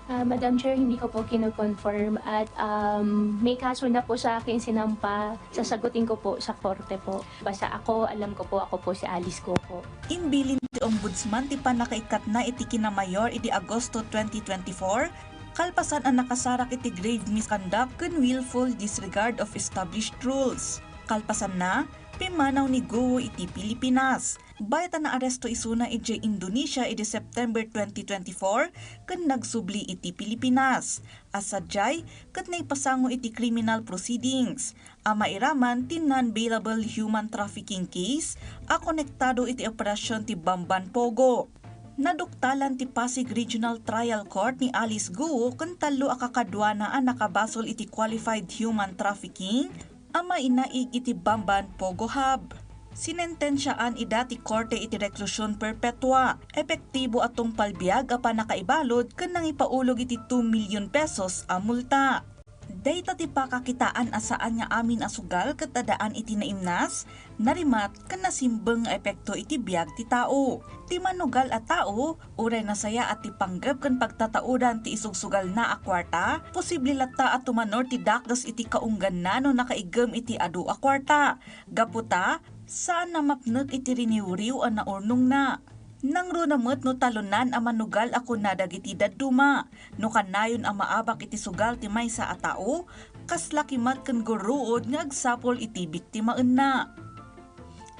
Ah, Madam Chair, hindi ko po kino-confirm at, um, may kaso na po sa akin sinampa. Sasagutin ko po sa korte po. Basta ako, alam ko po, ako po si Alice Guo po. Imbilin ti Ombudsman ti pannakaikkatna iti kinamayor idi Agosto twenty twenty-four, kalpasan a nakasarak iti grave misconduct ken willful disregard of established rules. Kalpasanna, pimmanaw ni Guo iti Pilipinas. Bayat a naaresto isuna idiay Indonesia idi September twenty twenty-four ken nagsubli iti Pilipinas. A sadiay ket naipasango iti criminal proceedings a mairaman ti non-bailable human trafficking case a konektado iti operasyon ti Bamban Pogo. Naduktalan ti Pasig Regional Trial Court ni Alice Guo ken tallo a kakaduana a nakabasol iti qualified human trafficking a mainaig iti Bamban Pogo Hub. Sinentensiaan ida ti korte iti reklusion perpetua, epektibo a tungpal biag a pannakaibalud ken nangipaulog iti two million pesos a multa. Dayta ti pakakitaan a saan nga amin a sugal ket addaan iti naimnas, narimat, ken nasimbeng nga epekto iti biag ti tao. Ti manugal a tao, uray nasayaat ti panggep ken pagtataudan ti isugsugalna a kuarta, posible latta a tumanor ti dakes iti kaungganna no nakaiggem iti adu a kuarta. Gapu ta, saan a mapnek iti riniwriw a naurnongna. Nangruna met no talonan a manugal a kuna dagiti dadduma. No kanayon a maabak iti sugal ti maysa a tao, kasla kimat ken gurruod nga agsapul iti biktimaenna.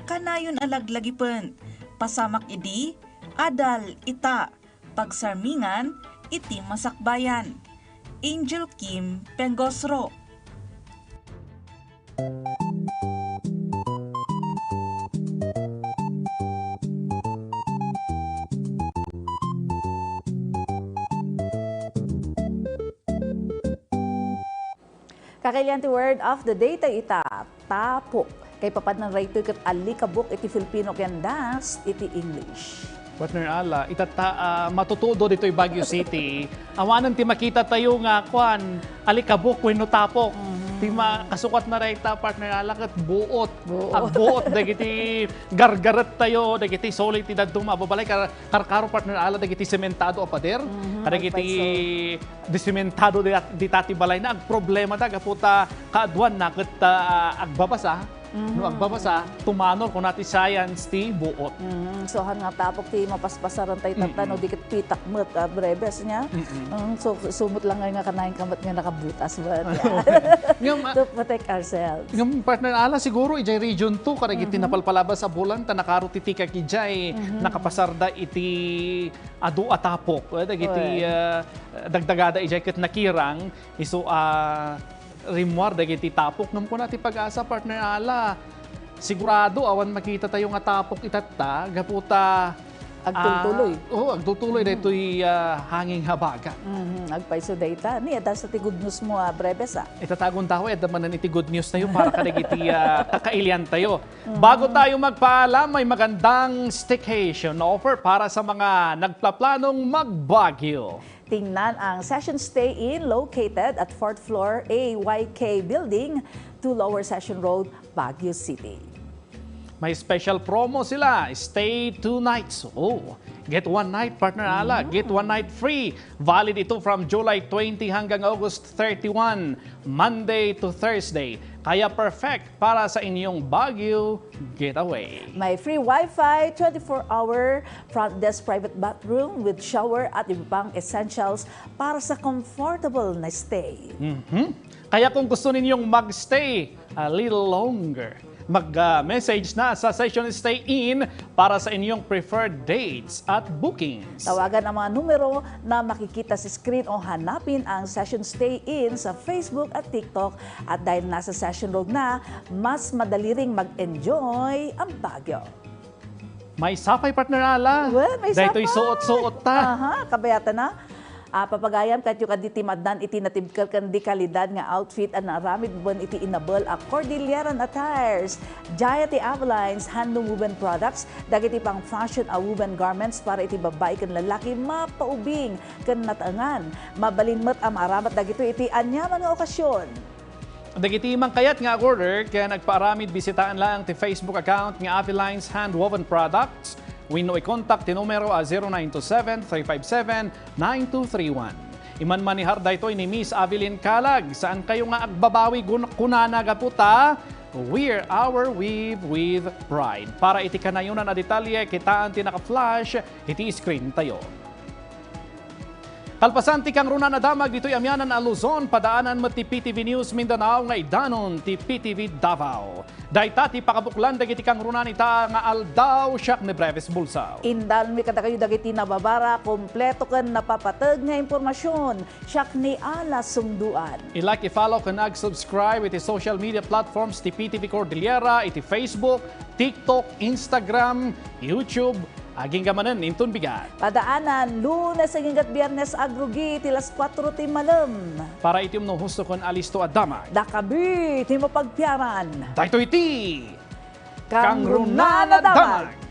Kanayon a laglagipen, pasamak idi, adal ita, pagsarmingan iti masakbayan. Angel Kim Pengosro. Kakailian ti word of the day ta ita, tapok. Kaipapadnan daytoy ket alikabok iti Filipino ken das iti English. Partner Ala, itatta, ah, matutudo ditoy Baguio City. Awanen ti makita tayo nga, kwan, alikabok wenno tapok. Mhm. Ti ma-, kasukatna dayta, Partner Ala, ket buot. Buot. Agbuot dagiti gargaret tayo, dagiti suli ti dadduma. Babalay kar-, karkaro, Partner Ala, dagiti sementado a pader. Mhm, kadagiti agpayso. Disementado di, dita ti balayna, agproblemada gapu ta kaaduanna ket, ah, agbabasa. Mhm. No agbabasa, tumanor, kuna ti science ti buot. Mhm. So, han nga tapok ti mapaspasaran tayo tatta, no, mhm, di ket pitak met, ah, Brebes nia. Mhm. Mm, so, sumot lang nga kanayon ka met nga nakabutas, but, yeah. Ngem, ah, to protect ourselves. Ngem, Partner Ala, siguro, ijay Region two, kadagiti, mhm, napalpalabas a bulan, ta nakaro ti tikak ijay, mhm, nakapasarda iti adu a tapok, eh, dagiti, oy, ah, dagdagada ijay ket nakirang isu a rimmuar dagiti tapok. Ngem kuna ti PAGASA, Partner Ala, sigurado awan makita tayo nga tapok itatta, gapu ta, agtultuloy, ah, oo, agtultuloy, mhm, daytoy, ah, hanging habagat. Mhm, agpayso dayta. Ni, adda sa ti good news mo, ah, Brebes, ah. Itatagon tayo, adda manen iti good news tayo para kadagiti, ah, kakailian tayo. Bago tayo magpaalam, may magandang staycation offer para sa mga nagpaplanong mag-Baguio. Tingnan ang Session Stay Inn located at fourth floor A Y K Building, two Lower Session Road, Baguio City. May special promo sila. Stay two nights. Oh, get one night, Partner Ala. Get one night free. Valid ito from July twenty hanggang August thirty-one, Monday to Thursday. Kaya perfect para sa inyong Baguio getaway. May free wifi, twenty-four hour front desk, private bathroom with shower at iba pang essentials para sa comfortable na stay. Mhm. Kaya kung gusto ninyong magstay a little longer, mag, ah, message na sa Session Stay Inn para sa inyong preferred dates at bookings. Tawagan ang mga numero na makikita sa screen o hanapin ang Session Stay Inn sa Facebook at TikTok. At dahil nasa Session Road na, mas madali ring mag-enjoy ang Baguio. May sapay, Partner Ala. Well, may daytoy sapa. Suot-suot ta. Aha, kabayatan na. A, papagayam, kayatyo kadi ti maaddan iti natibker ken dekalidad nga outfit a naaramid wen iti inabel a Cordilleran Attires. Diay ti Avelines Handloom Woven Products, dagiti pang-fashion a woven garments para iti babbai ken lalaki, mapaubing ken nataengan. Mabalin met a maaramat dagitoy iti aniaman nga okasyon. Dagiti mangkayat nga ag-order ken agpaaramid, bisitaan laeng ti Facebook account nga Avelines Handwoven Products wenno i-contact ti numero a zero nine two seven, three five seven, nine two three one. Imanmanihar daytoy ni Miss Avelin Calag. Saankayo nga agbabawi, gun-, kunana gapu ta, "Wear our weave with pride." Para iti kanayonan a detalye, kitaan ti naka-flash iti screen tayo. Kalpasan ti kangrunan a damag ditoy amianan a Luzon, padaanan met ti P T V News Mindanao nga idanon ti P T V Davao. Dayta ti pakabuklan dagiti kangrunan ita nga aldaw. Siak ni Brevis Bulsao. Indalmi kadakayo dagiti nababara, kompleto ken napapateg nga impormasion. Siak ni Ala Sungduan. I-like, i-follow ken ag-subscribe iti social media platforms ti P T V Cordillera iti Facebook, TikTok, Instagram, YouTube, agingga manen inton bigat. Padaanan, Lunes agingga Biernes agrugi iti las kuatro ti malem. Para iti umno husto ken alisto a damag. Dakabi ti mapagpiaran. Daytoy ti Kangrunan a Damag.